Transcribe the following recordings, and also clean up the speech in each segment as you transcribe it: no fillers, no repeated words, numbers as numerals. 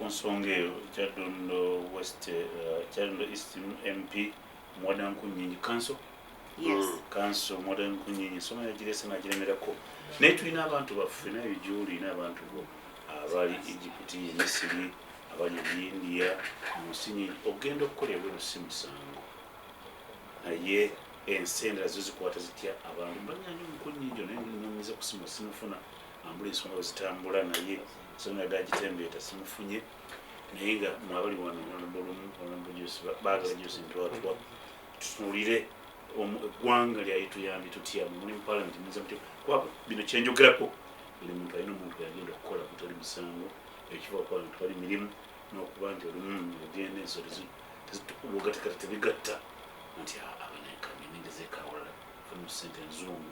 Ku nsonga eyo, Kyaddondo West, Kyaddondo East MP Muwada Nkunyingi, council. Yes. Council Muwada Nkunyingi, ensonga yagirese nagiremerako, naye tulina abantu baffe, naye gyolina abantu bo abali Egypt, Misiri, abali e India, mu nsi nyingi. Ogenda okukola ebweru si musango, naye ensi endala zo zikwata zitya abantu? Mbanyanya omukunyingi, naye nonyiza kusima simufuna ambula ensonga wezitambula, naye ensonga yadde agitembeeta simufunye. Naye nga mwabali wano, Honorable Lumu, Joyce, baagala Joyce Ntwatwa, tutunuulire eggwanga lyayituyambye tutya? Mwe muli mu parliament, muyinza mutya? Kuba bino kyenjogerako, buli muntu alina omuntu yagenda okukola gutali musango, ekiva okuba nti wali mirimu n'okuba nti olumu ogenda ensolo ogatekata tebigatta nti abanengezeeko awalala funa sente enzungu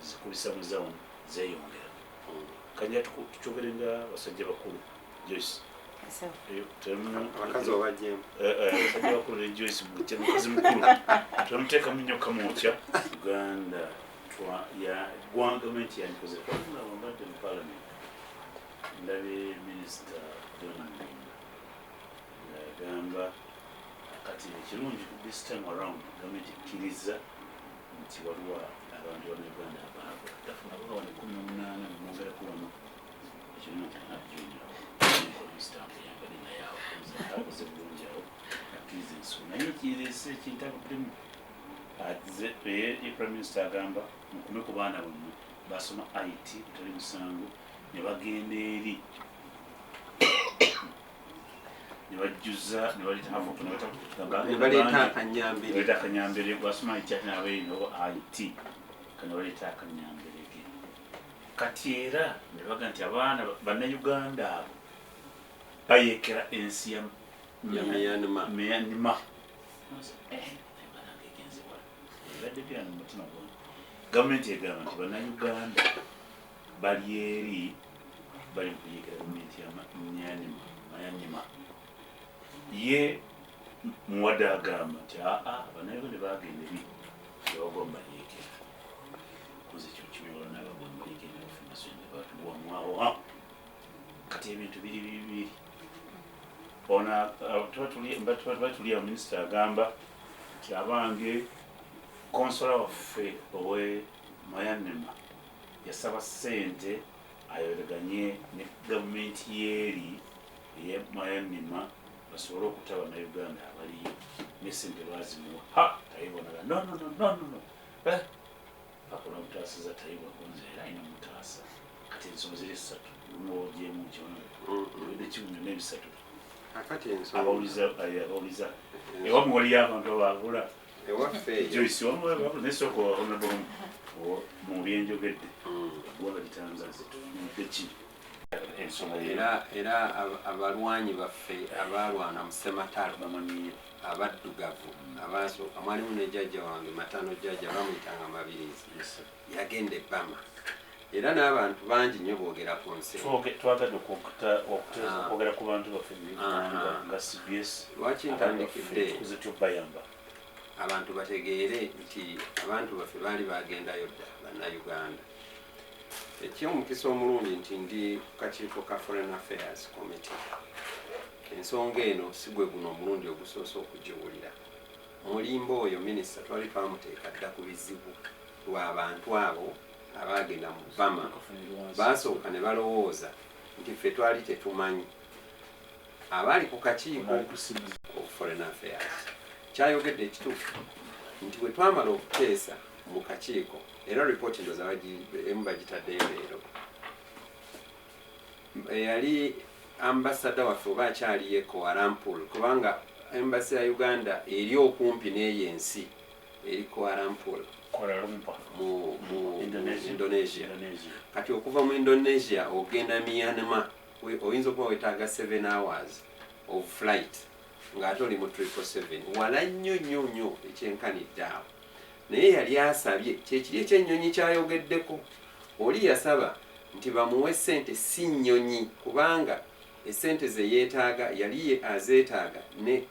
zikubisa muzawo zeyongera. Kanja tukyogere nga basajja bakulu, Joyce. So, Abakazi obajjemu. Abasajja bakulu ne Joyce mukazi mukulu, temuteekamu nnyo kamwokya. Uganda ya gavumenti yandikoze, kubanga wambadde mu parliament ndabye Minisita John Mbinga ng'agamba kati ekirungi this time around gavumenti ekkiriza nti waliwo abantu bannayuganda abaava tafuna wano 18 nemwongerako wano ekirina nti join naye awo akoze bulungi awo, akkiriza ensonga. Naye ekireese ekintabuddemu, ye Prime Minister agamba mukume ku baana bammwe basoma IT, butali musango, ne bagenda eri ne bajjuza ne baleeta havoc. Ne baleeta akanyambiri. Baleeta akanyambere, basoma IT ate nabeerinawo IT kano, baleeta akanyamberege. Kati era ne baga nti abaana bannayuganda abo bayeekera ensi ya Ya Myanmar. Myanmar. Ebadde byano mu mutima gwange, gavumenti egamba nti bannayuganda bali eri bali mu kuyeekera gavumenti ya Myanmar. Ye Muwadde agamba nti aa, bannayuganda bagenda eri tebagomba yeekera koze ekyo kibiwala n'abagomba yeekera bafuna sente batuwamwawo. Kati ebintu biri bibiri. Ono tuba tuli awo, minisita agamba nti abange konsola waffe owe Myanmar yasaba ssente ayoleganye ne gavumenti yeeri eye Myanmar basobole okutta bannayuganda abaliyo, ne sente bazimuwa. Ha, Tayibonaga, no, no, no, no, no, no. Eh, akola mutaasiza Tayibwa kunze era alina mutaasa. Kati ensonga ziri ssatu, lumu ogyemu kyona ebidde kimu byonna ebisatu. Akati ensonga Abawuliza ewamu waliyo abantu ababula. Ewaffe eyo. Joyce, wamu ababula nesooka Honorable mu byenjogedde, eggwanga litangaze tutunudde ki ensonga? Era abalwanyi baffe abalwana mu Sematalo bamanyiyo. Abaddugavu abasooka mwalimu ne jjajja wange Matano, jjajja bamuyitanga Mabirizi. Yagenda e Burma, era n'abantu bangi nnyo boogera ku nsi. Twagadde okwogera ku bantu baffe eggwanga nga CBS. Lwaki ntandikidde? Tukuze tubayamba. Abantu bategeere nti abantu baffe baali bagendayo dda, bannayuganda. Ekyomukisa omulungi nti ndi ku kakiiko ka Foreign Affairs Committee. Ensonga eno si gwe guno omulundi ogusoose okugiwulira. Mulimba oyo minisita, twali twamuteeka dda ku bizibu lw'abantu abo abaagenda mu Burma. Baasooka ne balowooza nti ffe twali tetumanyi abaali ku kakiiko of Foreign Affairs. Kyayogedde ekituufu nti bwe twamala okuteesa mu kakiiko, era ripooti ndoza emu bagitaddeyo leero, eyali ambasada waffe oba akyaliyo e Kuala Lumpur, kubanga embassy ya Uganda eri okumpi n'eyo ensi eri Kuala Lumpur. Kuala Lumpur. Mu Indonesia. Indonesia. Indonesia. Kati okuva mu Indonesia ogenda Myanmar, oyinza okuba wetaaga 7 hours of flight ng'ate oli mu 777, wala nnyo nnyo nnyo ekyenkanidde awo. Naye yali asabye kyekiri ekyennyonyi kyayogeddeko, oli yasaba nti bamuwe sente, si nnyonyi, kubanga esente ze yeetaaga yali ye azeetaaga ne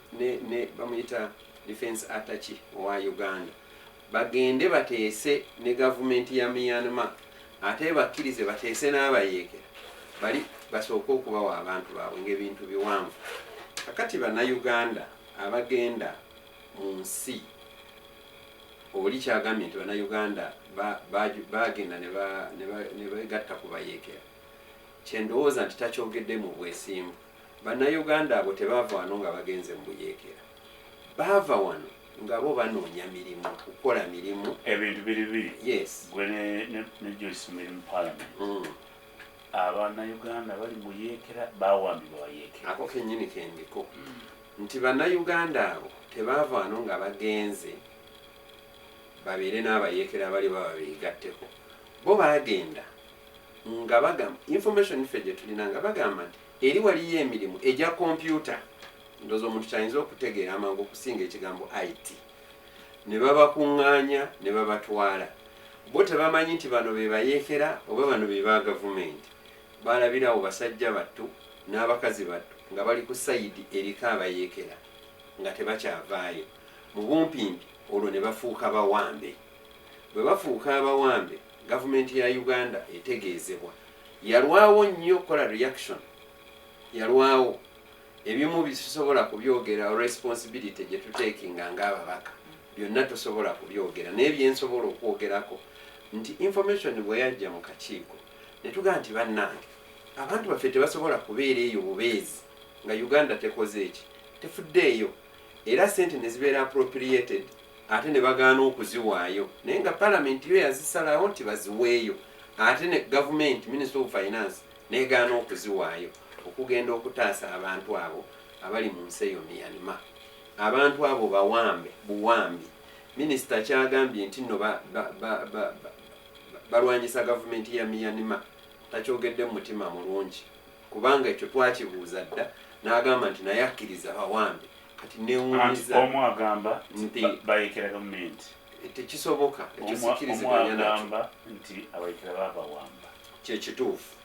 bamuyita defense attaché owa Uganda, bagende bateese ne gavumenti ya Myanmar, ate bakkirize bateese n'abayeekera. Bali basooke okubawa abantu baabwe ng'ebintu biwanvu. Kakati Bannayuganda abagenda mu nsi, oli kyagambye nti Bannayuganda bagenda ne begatta ku bayeekera, kyendowooza nti takyogedde mu bwesimbu. Bannayuganda abo tebaava wano nga bagenze mu buyeekera, baava wano nga bo banoonya mirimu, kukola mirimu. Ebintu biri bibiri. Yes. Gwe ne Joyce muli mu parliament. Abannayuganda bali mu buyeekera bawambibwa bayeekera. Ako kennyini kendiko nti Bannayuganda abo tebaava wano nga bagenze babeere n'abayeekera bali baba beegatteko. Bo baagenda nga bagamba, information ffe gye tulina, nga bagamba nti eri waliyo emirimu egya kompyuta, ndowooza omuntu kyayinza okutegeera amangu okusinga ekigambo IT, ne babakuŋŋaanya ne babatwala. Bo tebamanyi nti bano be bayeekera oba bano be ba gavumenti. Balabirawo basajja battu n'abakazi battu nga bali ku side eriko abayeekera nga tebakyavaayo mu bumpimpi, olwo ne bafuuka bawambe. Bwe bafuuka abawambe, gavumenti ya Uganda etegeezebwa. Yalwawo nnyo okukola reaction, yalwawo. Ebimu bitusobola kubyogera, responsibility gye tuteekinga ng'ababaka, byonna tosobola kubyogera, naye byensobola okwogerako nti information bwe yajja mu kakiiko ne tugamba nti bannange, abantu baffe tebasobola kubeera eyo bubeezi nga Uganda tekoze eki, tefuddeeyo. Era sente ne zibeera appropriated, ate ne bagaana okuziwaayo, naye nga palamenti yo yazisalawo nti baziweeyo, ate ne gavumenti, Minister of Finance, negaana okuziwaayo okugenda okutaasa abantu abo abali mu nsi eyo Myanmar. Abantu abo bawambe buwambi. Minisita kyagambye nti nno balwanyisa gavumenti ya Myanmar, takyogedde mu mutima mulungi, kubanga ekyo twakibuuza dda n'agamba nti naye akkiriza bawambe. Kati newuunyizza. Omu agamba nti bayekera gavumenti. Tekisoboka ekyo. Omu Sikiriziganya nakyo. agamba nti abayekera babawamba. Kyekituufu,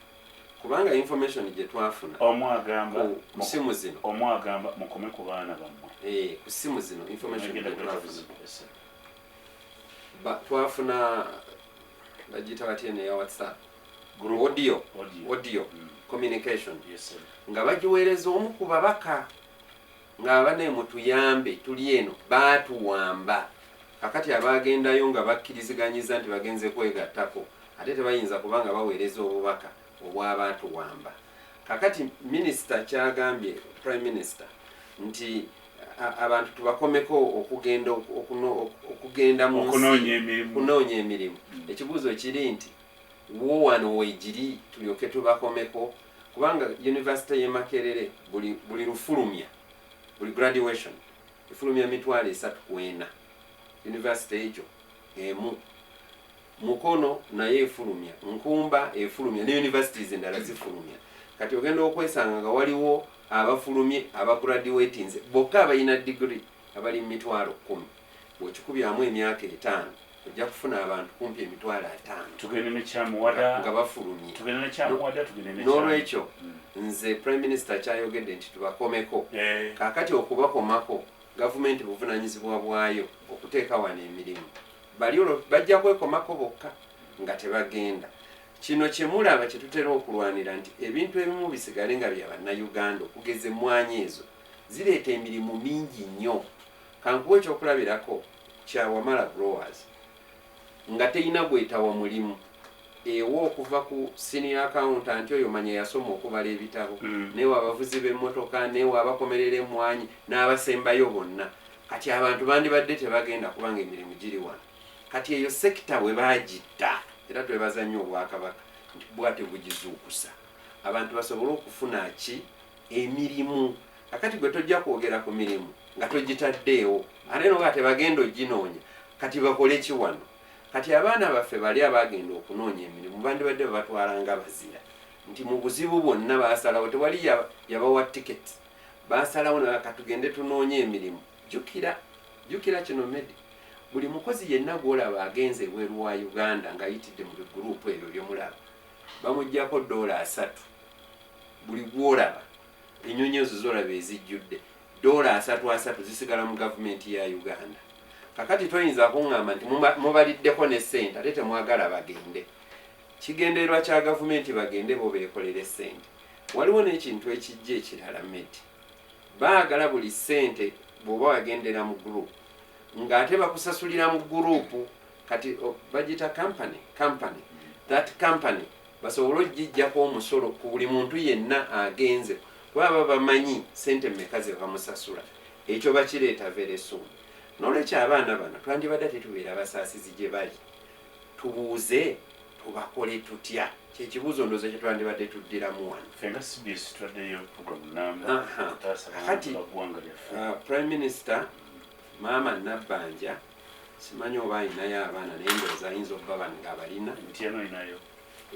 kubanga information gye twafuna Omu agamba ku simu zino. Omu agamba mukome ku baana bammwe. Ku simu zino information Mugenda gye kuleeta twafuna, buzibu ese. Twafuna bagiyita batya eno eya WhatsApp? Group. Audio. Audio. Audio communication Yes, sir. nga bagiweereza omu ku babaka ng'abane mutuyambe, tuli eno baatuwamba. Kakati abagendayo nga bakkiriziganyiza nti bagenze kwegattako, ate tebayinza kubanga baweereza obubaka obwabaatuwamba. Kakati minisita kyagambye, prime minister, nti abantu tubakomeko okugenda okugenda mu nsi Okunoonya emirimu. Okunoonya emirimu. Ekibuuzo kiri nti wo wano weegiri tulyoke tubakomeko, kubanga university y'e Makerere buli lufulumya, buli graduation efulumya 304,000. University egyo emu Mukono naye efulumya, Nkumba efulumya, ne universities endala zifulumya. Kati ogenda okwesanga nga waliwo abafulumye, abagraduatinze bokka, abalina degree abali mu 100,000. Bw'okikubyamu emyaka 5, ojja kufuna abantu kumpi 50,000 Tugende nekyamuwada. nga bafulumye. Tugende nekyamuwada, tugende nekyamu. N'olwekyo nze prime minister kyayogedde nti tubakomeko, kaakati okubakomako gavumenti buvunanyizibwa bwayo okuteeka wano emirimu. Bali olwo bajja kwekomako bokka nga tebagenda. Kino kyemulaba kyetutera okulwanira nti ebintu ebimu bisigale nga bya Bannayuganda, okugeza emmwanyi ezo zireeta emirimu mingi nnyo. Kankuwa ekyokulabirako kya Wamala Growers, nga terina gwetawa mulimu, ewa okuva ku senior accountant, oyo manya yasoma okubala ebitabo, newa abavuzi b'emmotoka, newa abakomerera emmwanyi n'abasembayo bonna. Kati abantu bandibadde tebagenda kubanga emirimu giri wano. Kati eyo sector bwe bagitta, era twebaza nnyo Obwakabaka nti bwate bugizuukusa abantu basobole okufuna ki, emirimu. Kakati gwe tojja kwogera ku mirimu nga togitaddeewo, ate noga tebagenda oginoonya. Kati bakole ki wano? Kati abaana baffe bali abagenda okunoonya emirimu bandibadde babatwala nga bazira nti mu buzibu bwonna basalawo, tewali yabawa tiketi, basalawo katugende tunoonye emirimu. Jjukira, jjukira kino medi, buli mukozi yenna gwolaba agenze ebweru wa Uganda ng'ayitidde mu biguruupu ebyo byomulaba, bamugjako $30 buli gwolaba. Enyonyi ezo zolaba ezijjudde, $30 30 zisigala mu gavumenti ya Uganda. Kakati toyinza kuŋŋamba nti mubaliddeko ne ssente ate temwagala bagende. Kigendererwa kya gavumenti bagende bo beekolere ssente. Waliwo n'ekintu ekijja ekirala, meti baagala buli ssente bw'oba wagendera mu group ng'ate bakusasulira mu group. Kati bagiyita company, that company basobole ogijjako omusolo ku buli muntu yenna agenze, kuba baba bamanyi sente mmeka ze bamusasula. Ekyo bakireeta very soon. N'olwekyo abaana bano twandibadde tetubeera basaasizi gye bali, tubuuze tubakole tutya? Kyekibuuzo ndowooza kye twandibadde tuddiramu wano. Ffe nga CBS twaddeyo program namba okutaasa Kakati, baggwanga lyaffe. Prime Minister maama Nabbanja, simanyi oba ayinayo abaana, naye ndowooza ayinza okuba nga abalina. Mityana olinayo?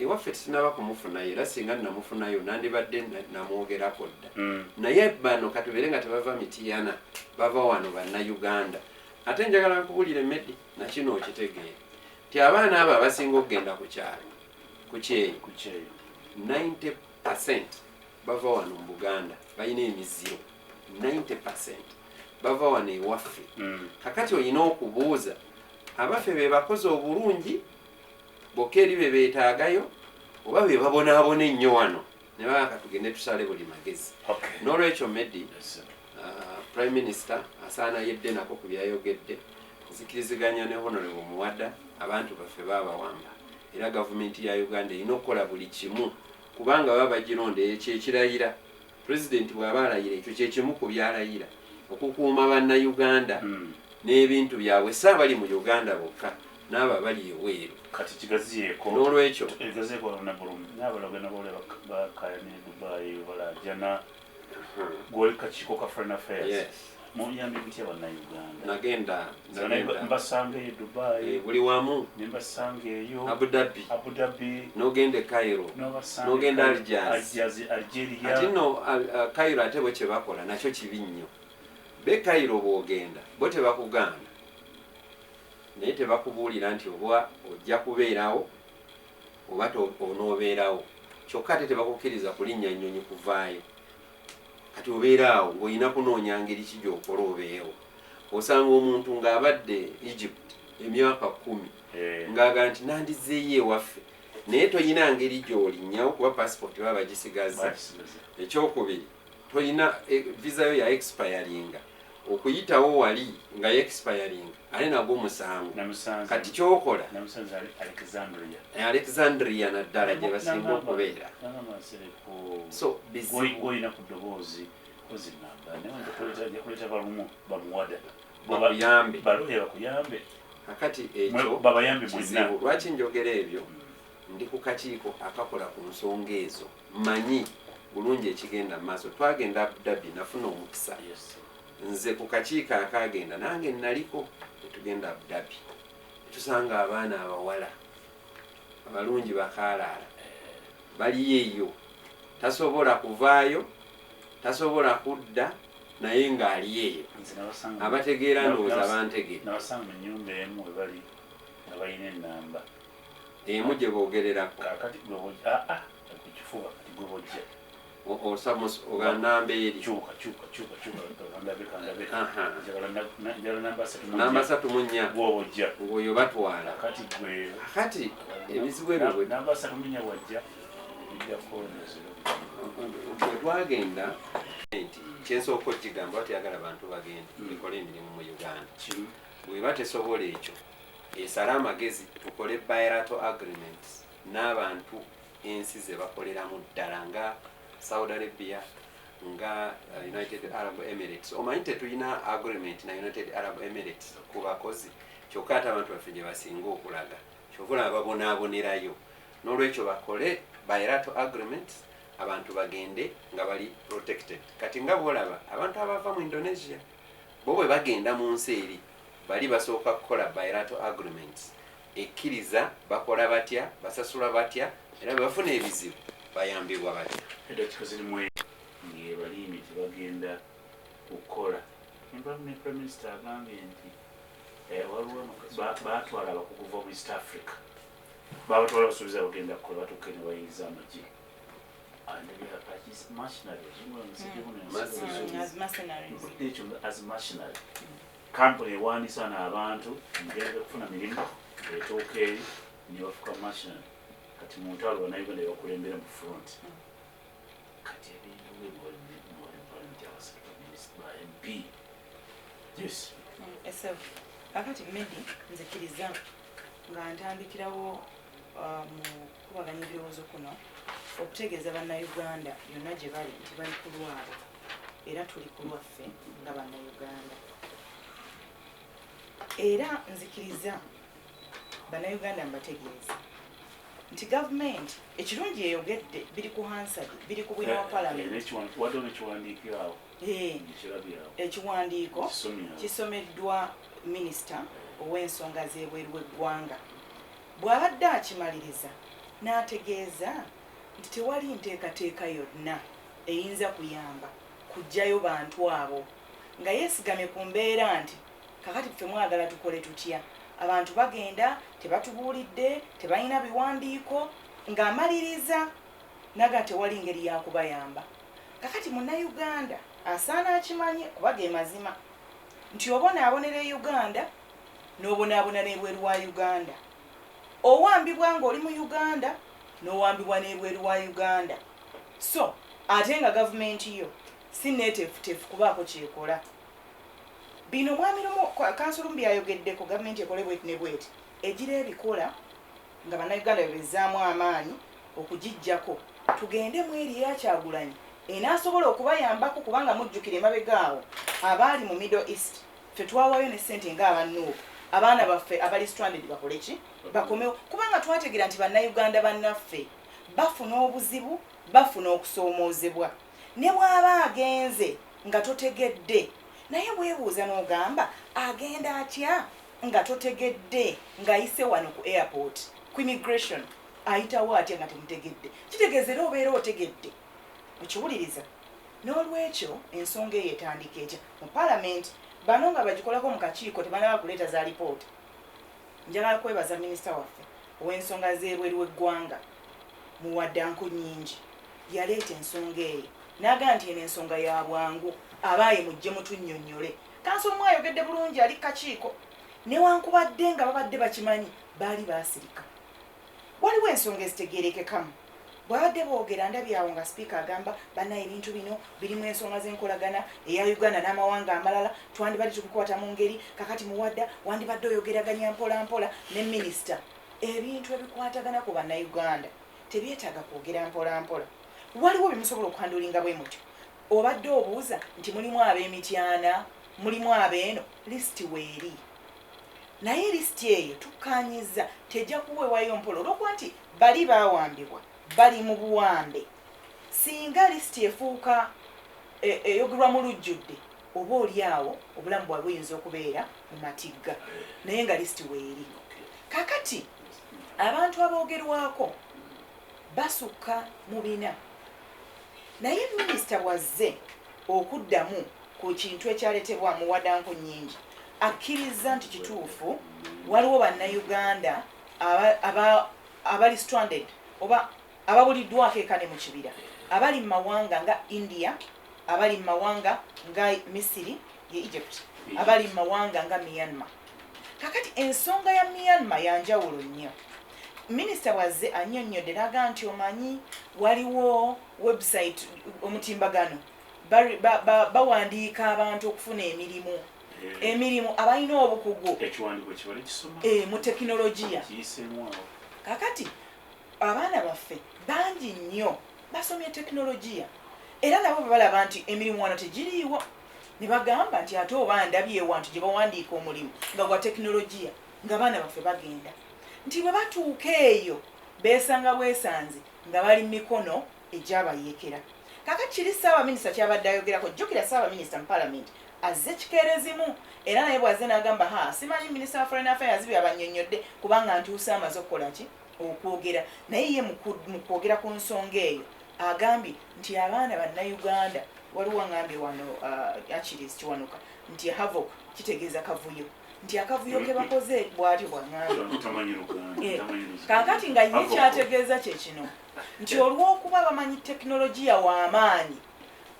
Ewaffe tetunaba kumufunayo, era singa namufunayo nandibadde namwogerako dda. Naye bano katubeere nga tebava Mitiyana, bava wano Bannayuganda. Ate njagala nkubulire Medi, nakino okitegeere nti abaana abo abasinga okugenda ku kyalo, ku kyeyo, ku kyeyo, 90% bava wano mu Buganda, balina emiziro. 90% bava wano ewaffe. Kakati olina okubuuza abaffe be bakoze obulungi bokka eri be beetaagayo, oba be babonaabona ennyo wano ne baba katugende tusale buli magezi. N'olwekyo Medi, Prime Minister asaana yedde nako ku byayogedde. Nzikiriziganya ne Honorable Muwada, abantu baffe baabawamba, era gavumenti ya Uganda erina okukola buli kimu, kubanga baba bagironda. Ekyo ekirayira pulezidenti bw'aba alayira, ekyo kyekimu ku byalayira, okukuuma Bannayuganda n'ebintu byabwe, si abali mu Uganda bokka, n'abo abali ebweru. Kati kigaziyeeko. N'olwekyo egaziyeeko nabulumu n'abalala bole bakayana e Dubai, balajana. Gwoli kakiiko ka Foreign Affairs. Yes. Muyambye mutya Bannayuganda? Nagenda nagenda Mbasanga eyo Dubai. Buli wamu. Nembasanga eyo Abu Dhabi. Abu Dhabi. N'ogenda e Cairo. Nobasanga N'ogenda e Algiers. Algeria. Ate nno Cairo ate bwe kye bakola nakyo kibi nnyo. Be Cairo bw'ogenda bo tebakugaana, naye tebakubuulira nti oba ojja kubeerawo oba onoobeerawo. Kyokka ate tebakukkiriza kulinnya nnyonyi kuvaayo. Kati obeera awo ng'olina kunoonya ngeri ki gy'okola obeewo. Osanga omuntu ng'abadde Egypt emyaka 10, ng'aga nti nandizzeeyo ewaffe, naye toyina ngeri gy'olinnyawo kuba passport baba bagisigaza. Bagisigaza. Ekyokubiri, toyina visa yo ya expiringa, okuyitawo wali nga expiringa ate nagwo musango. Namusanze. Kati kyokola, Namusanze Alexandria. Alexandria naddala gye basinga okubeera. Nagamba Nsereko, So bizibu. Gwolina ku ddoboozi kozi namba naye nja kuleeta balumu bamuwada. Bakuyambe. Baloya bakuyambe. Kakati ekyo Babayambe mwenna. kizibu. Lwaki njogera ebyo? Ndi ku kakiiko akakola ku nsonga ezo, mmanyi bulungi ekigenda mu maaso. Twagenda Abu Dhabi, nafuna omukisa, nze ku kakiiko akagenda nange naliko, netugenda Abu Dhabi, netusanga abaana abawala abalungi bakaalaala baliyo eyo, tasobola kuvaayo, tasobola kudda, naye ng'ali eyo. Nze nabasanga Abategeera ndowooza bantegeera. Nabasanga mu nnyumba emu we bali nga balina enamba emu gye boogererako. Kakati gwe bojja aa ku kifuba, kati gwe bojja Oga namba eri. Kyuka, kyuka, kyuka, kyuka, kandabe, kandabe. Njagala njagala namba 34. Namba 34. Gwobojja. Ng'oyo batwala. Kati gwe Kati ebizibu ebyo namba 34 wajja ejjako nezero. Bwe twagenda nti kyensooka okigamba, bateyagala bantu bagende ekole emirimu mu Uganda. Kimu. Bweba tesobola ekyo, esale amagezi tukole bilateral agreements n'abantu ensi ze bakoleramu ddala, nga Saudi Arabia, nga United Arab Emirates. Omanyi tetulina agreement na United Arab Emirates ku bakozi, kyokka ate abantu baffe gye basinga okulaga, kyova olaba babonaabonerayo. N'olwekyo bakole bilateral agreements, abantu bagende nga bali protected. Kati nga bwolaba abantu abava mu Indonesia, bo bwe bagenda mu nsi eri bali basooka kukola bilateral agreements ekkiriza, bakola batya, basasula batya, era bwe bafuna ebizibu bayambibwa batya. Eddakiika zirimu ng'ebalimi tebagenda kukola. Ne Prime Minister agambye nti waliwo batwala abakugu kuva mu East Africa, babatwala basuubiza bagenda kukola, batuuke ne bayingiza amagye. Mercenaries. As mercenaries. Ekyo as mercenary company ewandiisa n'abantu ngenda kufuna mirimu, etuuka eri ne bafuuka mercenary. Kati mu ntalo Bannayuganda bebakulembera mu front. Kati ebintu bwe mu palamenti, abasatu ba MP, yes. Esebo, kakati Medi, nzikiriza nga ntandikirawo mu kukubaganya ebirowoozo kuno okutegeeza Bannayuganda yonna gye bali nti bali ku lwabwe era tuli ku lwaffe nga Bannayuganda. Era nzikiriza Bannayuganda mbategeeza nti gavumenti ekirungi eyogedde biri ku Hansard, biri ku bwino wa palamenti. Wadde nekiwandiiko awo. Nkirabye awo. Ekiwandiiko Kisomye awo. Kisomeddwa minisita ow'ensonga z'ebweru w'eggwanga. Bw'abadde akimaliriza n'ategeeza nti tewali nteekateeka yonna eyinza kuyamba kuggyayo bantu abo, nga yeesigamye ku mbeera nti kakati ffe mwagala tukole tutya? Abantu bagenda tebatubuulidde, tebalina biwandiiko. Ng'amaliriza naga tewali ngeri yakubayamba. Kakati Munnayuganda asaana akimanye, kuba ge mazima, nti obonaabonera e Uganda n'obonaabona n'ebweru wa Uganda. Owambibwa ng'oli mu Uganda n'owambibwa n'ebweru wa Uganda. So ate nga gavumenti yo si neeteefuteefu kubaako kyekola. Bino mwami Lumu, Kansulu byayogeddeko, gavumenti ekole bweti ne bweti, egira ebikola nga Bannayuganda bebezaamu amaanyi okugijjako, tugende mu eri eyakyagulanyi enaasobola okubayambako, kubanga mujjukira emabega awo abaali mu Middle East, ffe twawaayo ne ssente ng'aba NUP, abaana baffe abali stranded bakole ki? Bakomewo, kubanga twategeera nti Bannayuganda bannaffe bafuna obuzibu, bafuna okusoomoozebwa. Ne bw'aba agenze nga totegedde, naye weebuuza n'ogamba agenda atya nga totegedde, ng'ayise wano ku airport, ku immigration ayitawo atya nga temutegedde? Kitegeeza era obeera otegedde okiwuliriza. N'olwekyo ensonga eyo etandika etya mu palamenti? Bano nga bagikolako mu kakiiko, tebanaba kuleeta za lipoota. Njagala kwebaza minisita waffe ow'ensonga z'ebweru w'eggwanga, Muwaddanku Nnyingi. Yaleeta ensonga eyo n'agamba nti eno ensonga ya bwangu, abaaye mujje mutunnyonnyole. Kanso omu ayogedde bulungi, ali kakiiko, newankubadde nga babadde bakimanyi, baali baasirika. Waliwo ensonga ezitegeerekekamu bwabadde boogera. Ndabyawo nga sipiika agamba, banna, ebintu bino birimu ensonga z'enkolagana eya Uganda n'amawanga amalala, twandibadde tubikwata mu ngeri. Kakati Muwadda, wandibadde oyogeraganya mpola mpola ne minisita. Ebintu ebikwatagana ku Bannayuganda tebyetaaga kwogera mpola mpola. Waliwo byemusobola okuhandlinga bwe mutyo. Obadde obuuza nti mulimu ab'Emityana, mulimu abeeno, lisiti weeri, naye lisiti eyo tukkanyiza tejja kuweebwayo mpola, olwokuba nti bali bawambibwa, bali mu buwambe. Singa lisiti efuuka eyogerwa mu lujjudde, oba oli awo obulamu bwabwe buyinza okubeera mu matigga, naye nga lisiti weeri. Kakati abantu aboogerwako basukka mu 400, naye minisita bwazze okuddamu ku kintu ekyaleetebwa Muwadanku Nnyingi, akkiriza nti kituufu waliwo Bannayuganda abali stranded oba ababuliddwako eka ne mu kibira, abali mu mawanga nga India, abali mu mawanga nga Misiri ye Egypt, abali mu mawanga nga Myanmar. Kakati ensonga ya Myanmar yanjawulo nnyo. Minisita bwazze annyonnyodde n'agamba nti omanyi waliwo website, omutimbagano, bawandiika abantu okufuna emirimu abalina obukugu Ekiwandiiko kibale kisoma. Mu tekinologiya. Kiyiseemu awo. Kakati abaana baffe bangi nnyo basomye tekinologiya, era nabo bwe balaba nti emirimu wano tegiriiwo, ne bagamba nti ate oba ndabye ewantu gye bawandiika omulimu nga gwa tekinologiya, nga baana baffe bagenda, nti bwe batuuka eyo beesanga bwesanze nga bali mu mikono egyabayeekera. Kakati kiri Ssaabaminisita kyabadde ayogerako. Jjukira Ssaabaminisita mu palamenti azze kikeerezimu, era naye bw'azze n'agamba, ha, simanyi minisita wa foreign affairs byabannyonnyodde, kubanga ntuuse amaze okukola ki, okwogera. Naye ye mu kwogera ku nsonga eyo agambye nti abaana Bannayuganda, waliwo aŋambye wano, Achilles Kiwanuka, nti havoc kitegeeza kavuyo, nti akavuyo ke bakoze, bw'atyo bw'aŋambye. Tamanyi Luganda. Tamanyi Luzungu. Kaakati nga ye Havoc. kyategeeza kye kino, nti olw'okuba bamanyi tekinologiya w'amaanyi,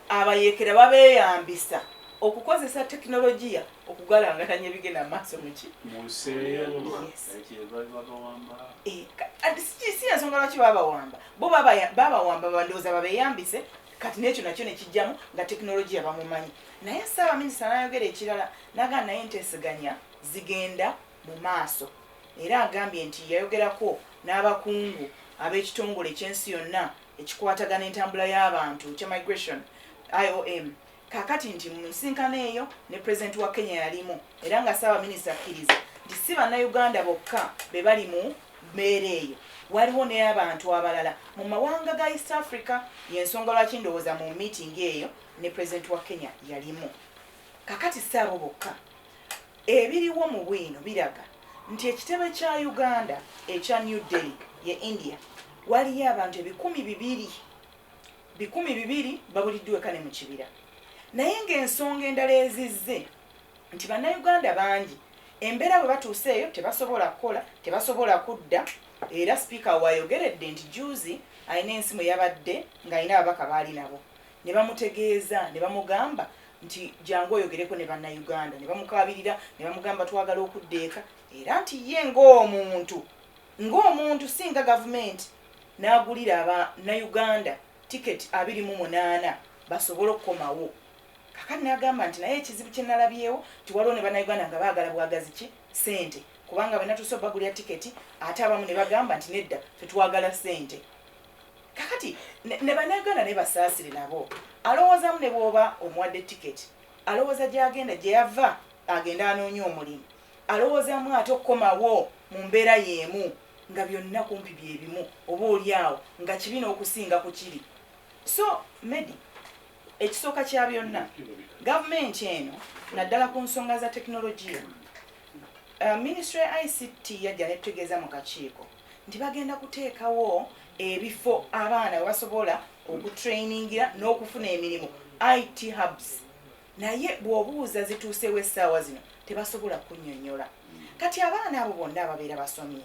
abayeekera babeeyambisa. Okukozesa tekinologiya okugalangatanya ebigenda maaso muki si ensonga lwaki babawamba. Bo babawamba bandowooza babeyambise, kati n'ekyo nakyo nekijjamu nga tekinologiya bamumanyi. Naye ssaabaminisita n'ayogera ekirala n'agamba naye enteeseganya zigenda mu maaso, era agambye nti yayogerako n'abakungu ab'ekitongole ekyensi yonna ekikwatagana entambula y'abantu kya migration IOM. Kakati nti mu nsinkano eyo ne pulezidenti wa Kenya yalimu, era nga ssaabaminisita akkiriza nti si bannayuganda bokka be bali mu mbeera eyo, waliwo n'abantu abalala mu mawanga ga East Africa. Yensonga lwaki ndowooza mu meeting eyo ne pulezidenti wa Kenya yalimu. Kakati si abo bokka, ebiriwo mu bwino biraga nti ekitebe kya Uganda ekya New Delhi ye India waliyo abantu 2,200 babuliddwa eka ne mu kibira. Naye ng'ensonga endala ezizze nti bannayuganda bangi embeera bwe batuuse eyo tebasobola kukola, tebasobola kudda. Era sipiika wayogeredde nti juzi alina ensi mwe yabadde ng'alina ababaka baali nabo ne bamutegeeza ne bamugamba nti jangu oyogereko ne bannayuganda, ne bamukabirira ne bamugamba twagala okudda eka. Era nti ye ng'omuntu singa gavumenti n'agulira abannayuganda tiketi 28 basobole okukomawo. Kakati n'agamba nti naye ekizibu kye nalabyewo nti waliwo ne bannayuganda nga baagala bwagazi ki ssente, kubanga bwe natuuse obagulira tiketi ate abamu ne bagamba nti nedda tetwagala ssente. Kakati ne bannayuganda ne basaasire nabo, alowoozaamu ne bw'oba omuwadde tiketi alowooza gy'agenda gye yava agenda anoonya omulimu, alowoozaamu ate okukomawo mu mbeera y'emu nga byonna kumpi bye bimu oba oli awo nga kibi n'okusinga ku kiri. So Medi, ekisooka kya byonna, gavumenti eno naddala ku nsonga za tekinologiya, ministry ya ICT yajja netutegeeza mu kakiiko nti bagenda kuteekawo ebifo abaana we basobola okutrainingira n'okufuna emirimu, IT hubs. Naye bw'obuuza zituusewo essaawa zino tebasobola kunnyonnyola. Kati abaana abo bonna ababeera basomye,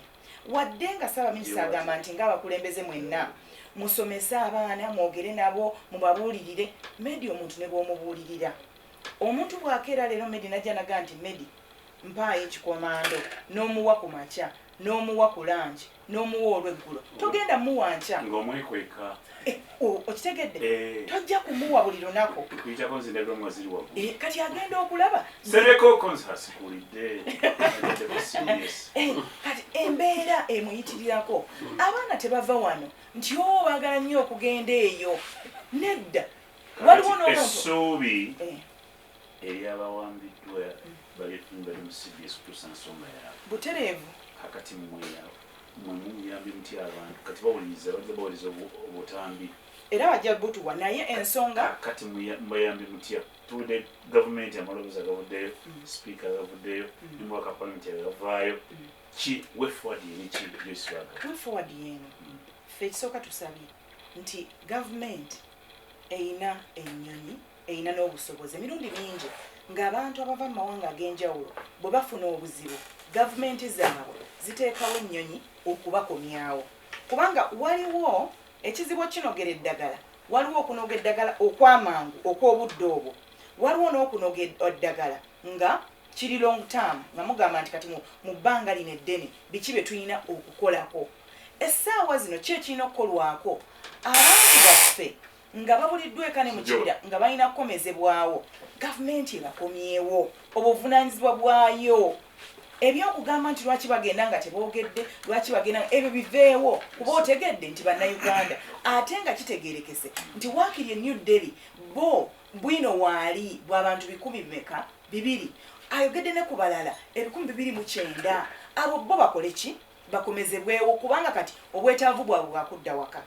wadde nga ssaabaminisita agamba nti ng'abakulembeze mwenna musomese abaana, mwogere nabo, mubabuulirire. Medi, omuntu ne bw'omubuulirira, omuntu bw'akeera leero Medi najja naga nti Medi mpaayo ekikomando, n'omuwa ku makya, n'omuwa ku lunch, n'omuwa olweggulo, togenda muwa nkya. Ng'omwekweka. Okitegedde? Tojja kumuwa buli lunaku. Kuyitako nze ndabirwamu nga ziri waggulu. Kati agenda okulaba Sereko konsasikuulidde serious. Kati embeera emuyitirirako, abaana tebava wano nti o baagala nnyo okugenda eyo, nedda. Waliwo n'omuntu essuubi eryabawambiddwa bali bali mu CBS kutuusa nsonga yaabwe butereevu. Kakati mmwe mwe muyambye mutya abantu? Kati bawuliriza, bajja bawuliriza obutambi. Era bajja butuwa, naye ensonga Kati muyambye mutya? Tuwulidde gavumenti amaloboozi agavuddeyo, sipiika agavuddeyo, nemubaka palamenti agavaayo. Ki way forward yeri ki, Joyce Bagala? Way forward yeeno: ffe ekisooka tusabye nti gavumenti eyina ennyonyi, eyina n'obusobozi. Emirundi mingi ng'abantu abava mu mawanga ag'enjawulo bwe bafuna obuzibu, gavumenti zaabwe ziteekawo ennyonyi okubakomyawo, kubanga waliwo ekizibu okinogera eddagala. Waliwo okunoga eddagala okw'amangu okw'obudde obwo, waliwo n'okunoga eddagala nga kiri long term, nga mugamba nti kati mu bbanga lino eddene biki bye tulina okukolako. Essaawa zino ki ekirina okukolwako? Abantu baffe nga babuliddwa eka ne mu kibira nga balina kukomezebwawo, gavumenti ebakomyewo, obuvunaanyizibwa bwayo. Ebyokugamba nti lwaki bagenda nga teboogedde, lwaki bagenda, ebyo biveewo, kuba otegedde nti bannayuganda, ate nga kitegerekese nti waakiri e New Delhi bo bwino waali bw'abantu bikumi bimeka? Bibiri. Ayogedde ne ku balala 2,290. Abo bo bakole ki? Bakomezebwewo, kubanga kati obwetaavu bwabwe bwakudda waka.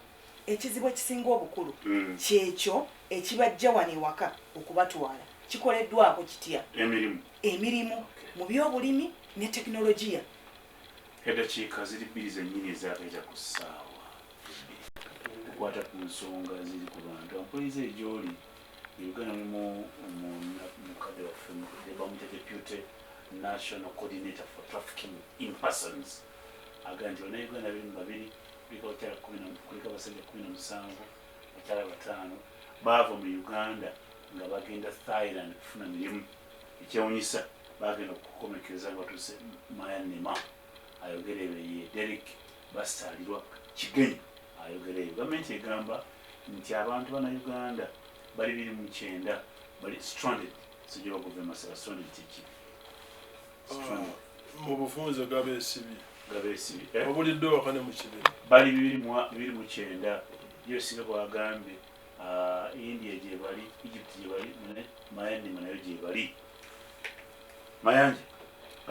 Ekizibu ekisinga obukulu kyekyo ekibajja wano ewaka okubatwala kikoleddwako kitya? Emirimu. Emirimu mu byobulimi ne tekinologiya. Eddakiika ziri 2 zennyini ezakayita ku ssaawa 2. Kukwata ku nsonga ziri ku bantu ampuliriza egyoli mu Uganda. Mulimu mukadde waffe bamuyita Deputy National Coordinator for Trafficking in Persons, agamba nti bannayuganda 22, kuliko abakyala kuliko abasajja 17, bakyala bataano, baava mu Uganda. nga bagenda Thailand kufuna mirimu. Ekyewunyisa bagenda okukomekereza nga batuuse Myanmar. Ayogera ebyo ye Derrick Basaalirwa Kigenyi ayogera ebyo. Gavumenti egamba nti abantu bannayuganda bali 29 bali stranded. Sijja bakuva Masaka. Stranded kiki? Stranded. Mu bufunze gabeesibye. Gabeesibye, eh? Obulidde waka ne mu kibira. Bali 29 gyosinga bwagambye. India gyebali, Egypt gyebali, Myanmar nayo gyebali. Mayanja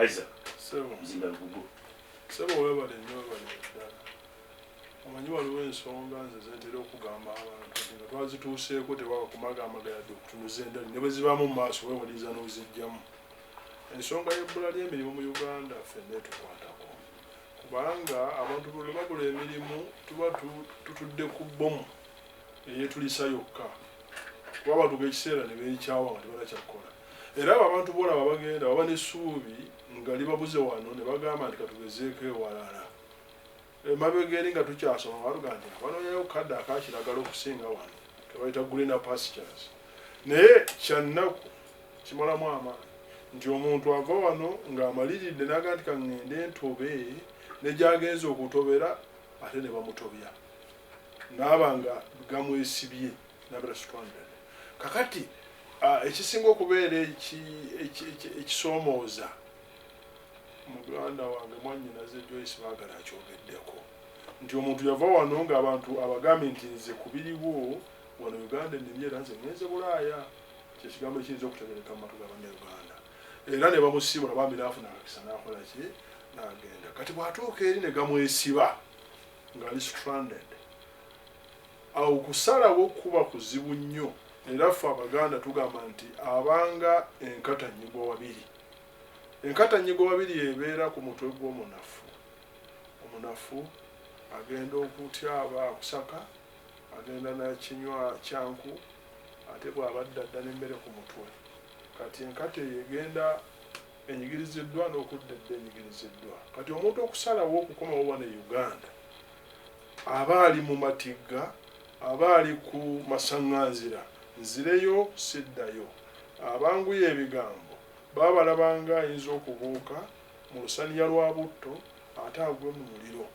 Isaac. Sebo. Muzinda lugugu. Sebo, webale nnyo, webale ddala. Omanyi waliwo ensonga nze zentera okugamba abantu nti nga twazituuseeko tewaba kumagamaga yadde okutunuza endali, ne bwe zibaamu mu maaso weewuliriza n'ozijjamu. Ensonga y'ebbula ly'emirimu mu Uganda ffenna etukwatako, kubanga abantu bwe bagula emirimu tuba tutudde ku bbomu eyeetulisa yokka, kuba batuuka ekiseera ne beekyawa nga tebalakyakukola. Era abo abantu boolaba bagenda baba n'essuubi nga libabuze wano ne bagamba nti katugezeeko ewalala. Emabega eri nga tukyasoma baluga nti abanoonyayo kadde akakiragala okusinga wano kebayita greener pastures. Naye kyannaku, kimalamu amaanyi nti omuntu ava wano ng'amaliridde n'agaa nti kaŋŋende ntobe, ne gy'agenza okutobera ate ne bamutobya naaba nga gamwesibye nabeera stranded. Kakati ekisinga okubeera ekisoomooza, muganda wange mwannyinaze Joyce Baagala akyogeddeko nti omuntu yava wano ng'abantu abagambye nti nze kubiriwo wano Uganda ennimye era nze ngenze Bulaaya, kyekigambo ekiyinza okutegereka mu matu ga bannayuganda, era ne bamusiibula bambi n'afuna akakisa n'akola ki, n'agenda. Kati bw'atuuka eri ne gamwesiba ng'ali stranded, awo kusalawo kuba kuzibu nnyo. Era ffe Abaganda tugamba nti abanga enkata nnyigwa wabiri. Enkata nnyigwa wabiri ebeera ku mutwe gw'omunafu. Omunafu agenda okutyaba akusaka, agenda nakinywa kyanku, ate bw'abadda dda n'emmere ku mutwe. Kati enkata eyo egenda enyigiriziddwa n'okudda edda enyigiriziddwa. Kati omuntu okusalawo okukomawo wano e Uganda aba ali mu matigga, aba ali ku masaŋŋanzira, nzireyo siddayo. Abanguya ebigambo baba balabanga ayinza okubuuka mu lusaniya lwa butto ate agwe mu muliro.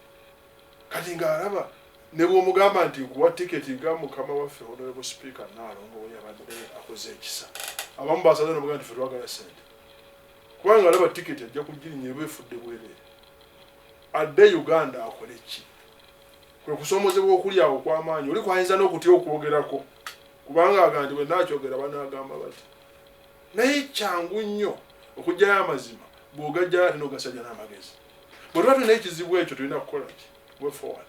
Kati ng'alaba ne bw'omugamba nti nkuwa tiketi nga mukama waffe Honorable Speaker Nnaalongo bwe yabadde akoze ekisa, abamu basaze nomugamba nti ffe twagala ssente, kubanga alaba tiketi ajja kugirinya eba efudde bwereere. Adde Uganda akole ki? Kwe kusoomozebwa okuli awo kw'amaanyi oli kwayinza n'okutya okwogerako, kubanga aga nti bwe naakyogera banaagamba bati. Naye kyangu nnyo okuggyayo amazima bw'ogajjayo ate n'ogasajja n'amagezi. Bwe tuba tulina ekizibu ekyo tulina kukola ki? Way forward,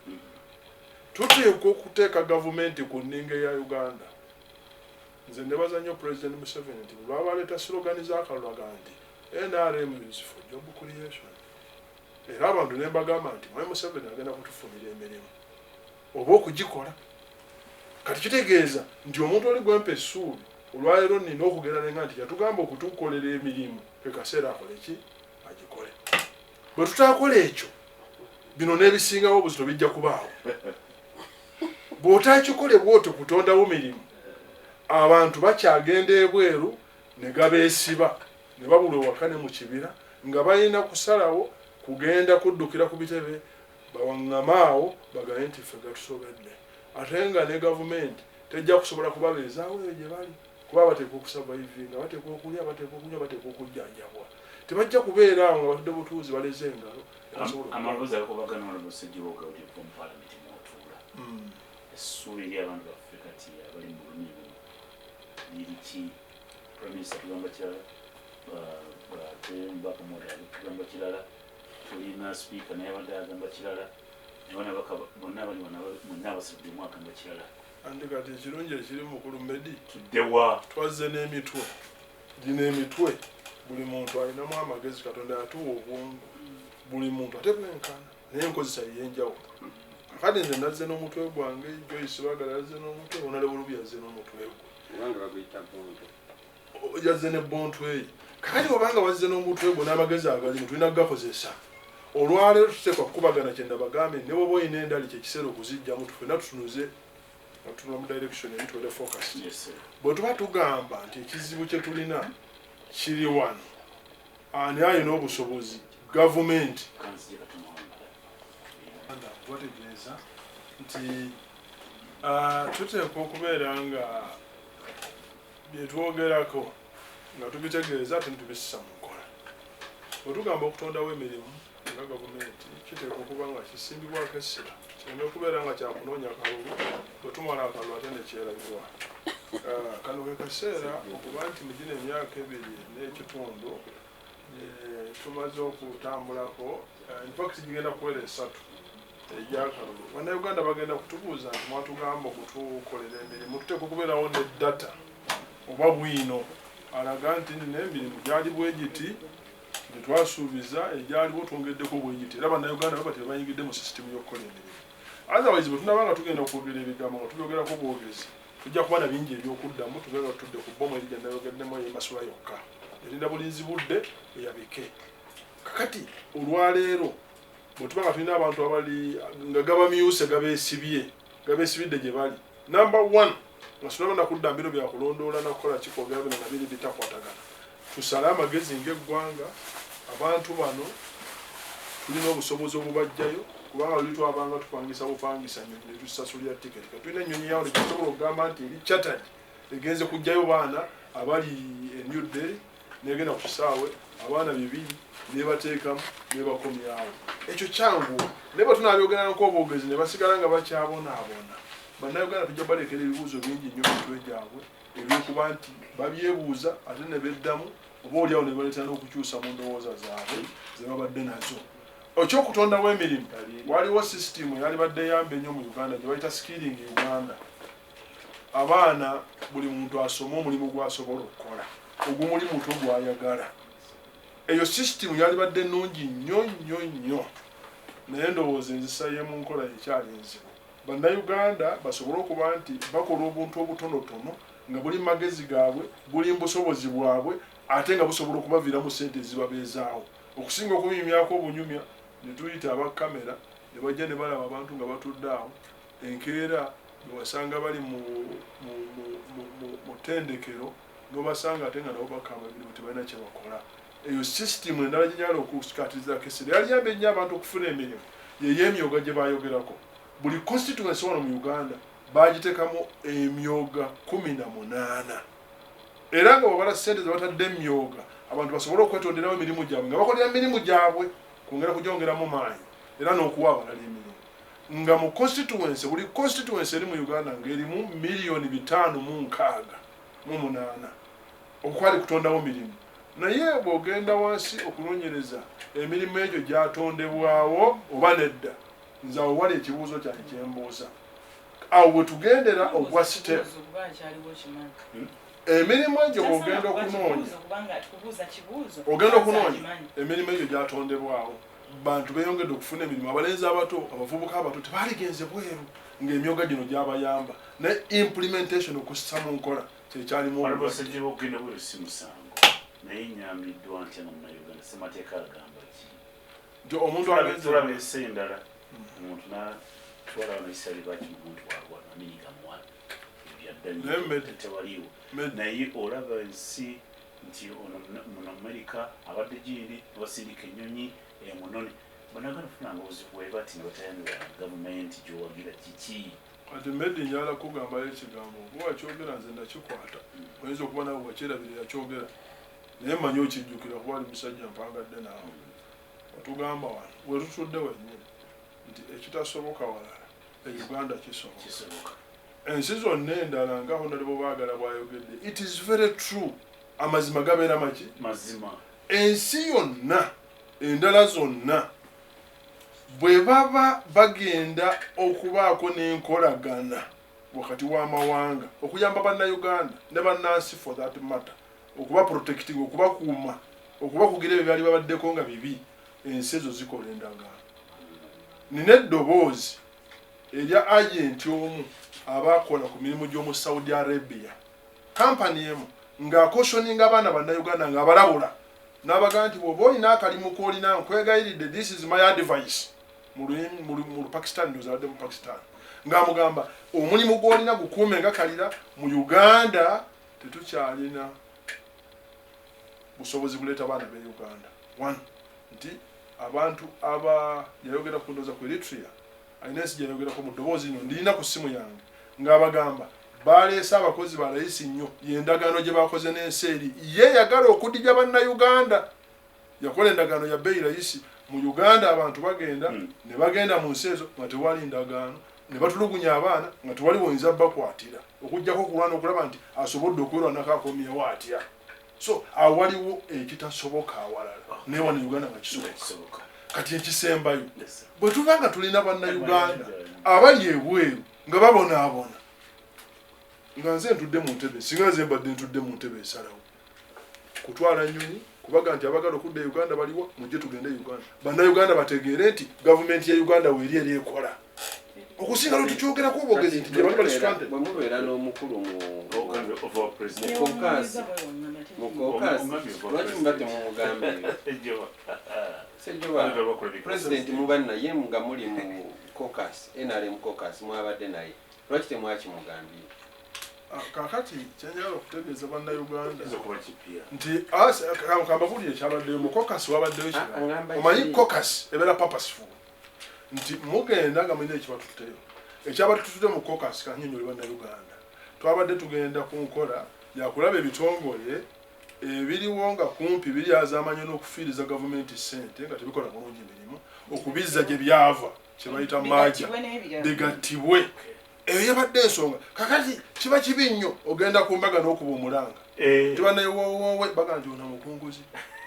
tuteekwa okuteeka gavumenti ku nninga eya Uganda. Nze nebaza nnyo President Museveni nti bwe baba baleeta slogan z'akalulu aga nti NRM is for job creation, era abantu ne mbagamba nti mwami Museveni agenda kutufunira emirimu oba okugikola. Kati kitegeeza nti omuntu oli gwempa essuubi olwaleero nina okugenda nenga nti yatugamba okutukolera emirimu, ke kaseera akole ki, agikole. Bwe tutakola ekyo, bino n'ebisingawo obuzito bijja kubaawo. Bw'otakikole bw'otyo kutondawo mirimu, abantu bakyagenda ebweru ne gabeesiba ne babula ewaka ne mu kibira, nga balina kusalawo kugenda kuddukira ku bitebe bawaŋŋame awo bagambe nti ffe gatusobedde, ate nga ne gavumenti tejja kusobola kubabeezaawo eyo gye bali, kuba bateekwa okusurvivinga, bateekwa okulya, bateekwa okunywa, bateekwa okujjanjabwa. Tebajja kubeera awo nga batudde butuuzi baleze engalo. Amaloboozi agakubagana wano Ssejjuboga ogyeva mu palamenti mwotuula, essuubi eri abantu baffe kati abali mu bulumi buno liri ki? Prime Minister tugamba kirala, ate mubaka Moda tugamba kirala, tulina sipiika naye abadde agamba kirala, bonna abali mwenna abasiruddemu agamba kirala. Anti kati ekirungi ekiri mukulu Medi, Tuddewa? Twazze n'emitwe gino, emitwe buli muntu alinamu amagezi. Katonda yatuwa obwongo buli muntu ate bwenkana, naye enkozesa yeyenjawulo. Kakati nze nazze n'omutwe gwange, Joyce Bagala yazze n'omutwe, Honorable Lubi yazze n'omutwe gwe. Kubanga baguyita bonto. Yazze ne bonto eyo. Kakati obanga wazze n'omutwe gwo n'amagezi agalimu, tulina kugakozesa. Olwaleero tuteekwa kukubagana kyendabagambye, ne bwoba olina endali kyekiseera okuzijjamu, tufenna tutunuze. Nga tutunula mu direction emu, tubeere focus. Yes, sir. Bwe tuba tugamba nti ekizibu kye tulina kiri wano, ani alina obusobozi? Gavumenti. Kanzije katono wano. Bategeeza nti tuteekwa okubeera nga byetwogerako nga tubitegeeza ate netubissa mu nkola. Bwe tugamba okutondawo emirimu nga gavumenti, kiteekwa okuba nga kisimbibwako essira, kireme okubeera nga kyakunoonya kalulu, bwe tumala akalulu ate nekyerabirwa. Kano ke kaseera okuba nti mu gino emyaka 2 n'ekitundu tumaze okutambulako, infact gigenda kuwera 3 egyakalulu, Bannayuganda bagenda kutubuuza nti mwatugamba okutukolera emirimu. Tuteekwa okubeerawo ne data oba bwino alaga nti nno emirimu gyali bwe giti gyetwasuubiza, egyaliwo twongeddeko bwe giti, era Bannayuganda baba tebayingidde mu sisitimu y'okukola emirimu. Otherwise, bwe tunaba nga tugenda okwogera ebigambo nga tubyogerako bwogezi, tujja kuba na bingi ebyokuddamu. Tube nga tutudde ku bbomu eri gyenayogeddemu eyemasula yokka, erinda bulinzi budde eyabike. Kakati olwaleero bwe tuba nga tulina abantu abali nga gabamyuse, gabeesibye, gabeesibidde gye bali, number one, nga sinaba nakudda mbiro byakulondoola nakukola kikwogera bino nabiri bitakwatagana, tusale amagezi ng'eggwanga. Abantu bano tulina obusobozi obubajjayo, kubanga luli twabanga tupangisa bupangisa nyonyi netusasulira tiketi. Katulina ennyonyi yawo netusobola okugamba nti eri chartered, egenze kujjayo baana abali e New Delhi, negenda ku kisaawe, abaana 200 nebateekamu nebakomyawo. Ekyo kyanguwa, naye bwe tunabyogera nk'obwogezi ne basigala nga bakyabonaabona, Bannayuganda tujja balekera ebibuuzo bingi nnyo mu mitwe gyabwe ebyokuba nti babyebuuza ate ne beddamu, oba oliawo ne baleetera n'okukyusa mu ndowooza zaabwe ze babadde nazo. Ekyokutondawo emirimu, waliwo sisitimu eyalibadde eyamba ennyo mu Uganda gye bayita Skilling Uganda. Abaana, buli muntu asome omulimu gw'asobola okukola, ogumuli muto gw'ayagala. Eyo sisitimu yalibadde nnungi nnyo nnyo nnyo, naye ndowooza enzisa y'emu nkola ekyali enzibu. Bannayuganda basobole okuba nti bakola obuntu obutonotono nga buli magezi gaabwe, buli mu busobozi bwabwe, ate nga busobola okubaviiramu sente ezibabeezaawo, okusinga okubinyumyako obunyumya ne tuyita abakamera ne bajja ne balaba abantu nga batudde awo. Enkeera bewasanga bali mu ttendekero, nobasanga ate nga nabo bakamba emirimu tebalina kyebakola. Eyo sisitimu endala gyenyala okusikatirizaako essira yali yamba ennyo abantu okufuna emirimu, yey'emyoga gye bayogerako. Buli constituency wano mu Uganda bagiteekamu emyoga 18, era nga bwebala sente zebatadde emyoga, abantu basobole okwetonderawo emirimu gyabwe nga bakolera mirimu gyabwe kwongera kugyongeramu maanyi era n'okuwa abalala emirimu, nga mu constituency, buli constituency eri mu Uganda ng'erimu 568 miliyoni okwali kutondawo mirimu. Naye bw'ogenda wansi okunoonyereza, emirimu egyo gyatondebwawo oba nedda? Nze awo wali ekibuuzo kyange kyembuuza. Awo bwe tugendera ogwa step emirimu egyo, bw'ogenda okunoonya, ogenda okunoonya emirimu egyo gyatondebwawo, bantu beyongedde okufuna emirimu, abalenzi abato, abavubuka abato tebaaligenze bweru ng'emyoga gino gyabayamba, naye implementation, okussa mu nkola, kyekyalimu Waliwo obulwadde. Ssejjoba, okugenda bweru si musango, naye nyambiddwa ntya nga Munnayuganda? Ssemateeka agamba ki? Nti omuntu agenze Tulaba ensi endala, omuntu natwala abanaisirairi baki omuntu walwana Amerika muwala. Naye Tewaliiwo. Med- Naye olaba ensi nti ono muno Amerika abadde gindi nebasindika ennyonyi emunone. Banagana funanga obuzibu bwe bati ne batayambibwa na gavumenti gyowagira, kiki? Kati Medi, njala kugambayo ekigambo oba wakyogera, nze nakikwata. Oyinza okuba nawe wakyerabira yakyogera, naye mmanyi okijjukira kuba ali musajja mpangadde naawe. Otugamba wano wetutudde wennyini nti ekitasoboka walala e Uganda kisoboka. Kisoboka. Ensi zonna endala, nga Honorable Baagala bwayogedde, it is very true, amazima gabeera maki? Mazima. Ensi yonna endala zonna bwe baba bagenda okubaako n'enkolagana wakati w'amawanga okuyamba Bannayuganda ne bannansi for that matter, okuba protecting, okubakuuma, okubakugira ebyo byali babaddeko nga bibi, ensi ezo zikola endagaano. Nina eddoboozi erya agenti omu abakola ku mirimu gy'omu Saudi Arabia, kampani emu, ng'acautioninga abaana Bannayuganda, ng'abalabula n'abagaa nti bw'oba olina akalimu k'olina, nkwegayiridde, this is my advice, mu Lupakistan, ndowooza abadde mu Pakistan, Ng'amugamba omulimu gw'olina gukuume nga kalira. Mu Uganda tetukyalina busobozi buleeta baana be Uganda. One, nti abantu aba yayogera ku ndowooza ku Eritrea, alina ensi gyeyayogerako mu ddoboozi lino ndirina ku ssimu yange, ng'abagamba baleese abakozi balayisi nnyo, y'endagaano gye bakoze n'ensi eri. Ye yagala okudija Bannayuganda, yakola endagaano ya bbeeyi layisi. Mu Uganda abantu bagenda ne bagenda mu nsi ezo nga tewali ndagaano, ne batulugunya abaana nga tewali woyinza bakwatira okugjako okulwana okulaba nti asobodde okwerwanako akomyewo atya. So awaliwo ekitasoboka awalala, naye wano Uganda nga kisoboka. Kisoboka. Kati ekisembayo, Yes, sir. bwe tuba nga tulina Bannayuganda abali ebweru nga babonaabona, nga nze ntudde mu ntebe, singa nze mbadde ntudde mu ntebe esalawo kutwala nnyonyi kubaga nti abagala okudda e Uganda baliwa, mujje tugende e Uganda, Bannayuganda bategeere nti gavumenti ya Uganda weeri eri ekola, okusinga lwe tukyogerako obwogezi nti gye bali bali stranded. Bwe mubeera n'omukulu mu Of our president. Mu caucus. Mu caucus, lwaki muba temumugambye? Sejjoba. Sejjoba, president muba naye nga muli mu caucus, NRM caucus, mwabadde naye, lwaki temwakimugambye? Ah, kakati kyenjagala okutegeeza Bannayuganda Kiyinza okuba kipya. nti kambabuulire ekyabaddeyo mu caucus. Wabaddeyo Ah, kirala. ngamba Omanyi, ki? caucus ebeera purposeful, nti mugenda nga mulina ekibatuteyo. Ekyabatutute mu caucus, kanyonyole Bannayuganda, twabadde tugenda ku nkola yakulaba ebitongole ebiriwo nga kumpi biryazaamanya n'okufiiriza gavumenti ssente nga tebikola bulungi mirimu, okubizza gye byava, kye bayita merger, Bigattibwe n'ebirala. bigattibwe. Eyo yabadde ensonga. Kakati kiba kibi nnyo ogenda ku mbaga n'okuba omulanga tibanayewowowe baga nti ono mukunguzi,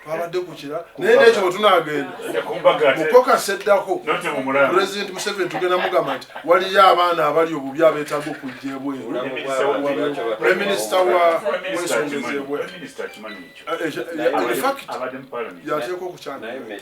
twabadde ku kira, naye nekyo bwe tunagenda Ku mbaga ate- mu caucus eddako, Note mu mulanga. President Museveni tugenda mugamba nti waliyo abaana abali obubi abeetaaga okujja ebweru. Obulamu Minister bw'abantu lwaki Prime Minister Prime Minister w'ensonga akimanyi. ez'ebweru. Prime Minister akimanyi ekyo. In fact, Abadde mu parliament. yateekwa okukyanga. Naye